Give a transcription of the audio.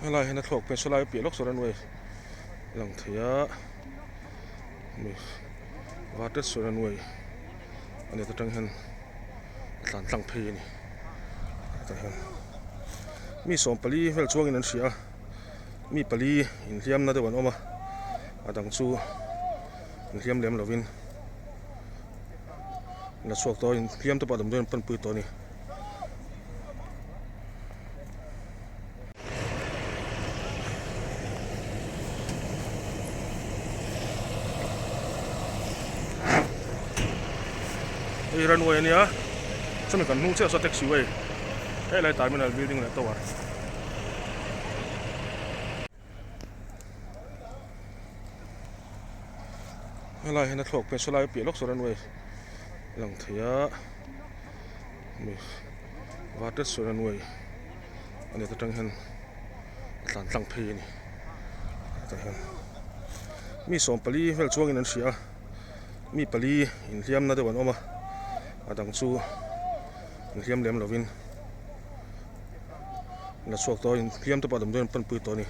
Helai hian a thlawk phei sawlai piah lawk saw runway a lang thei a mi Vateshwar runway a ni ta tang hian a tlan tlang phei a ni hetah hian mi 40 vel chuangin an hria a mi pali inhliamna deuh an awm a a dang chu inhliam lem lovin la chhuak tawh a inhliam te pawh damdawi an panpui tawh a ni. Hei runway a nia chumi kan hnung chiah saw taxi way helai terminal building leh tower. Helai hian a thlawk phei sawlai piah lawk saw runway a lang thei a mi Vateshwar runway a ni ta tang hian a tlan tlang phei a ni hetah hian mi 40 vel chuangin an hria a mi pali inhliamna deuh an awm a a dang chu inhliam lem lovin la chhuak tawh a inhliam te pawh damdawi an panpui tawh a ni.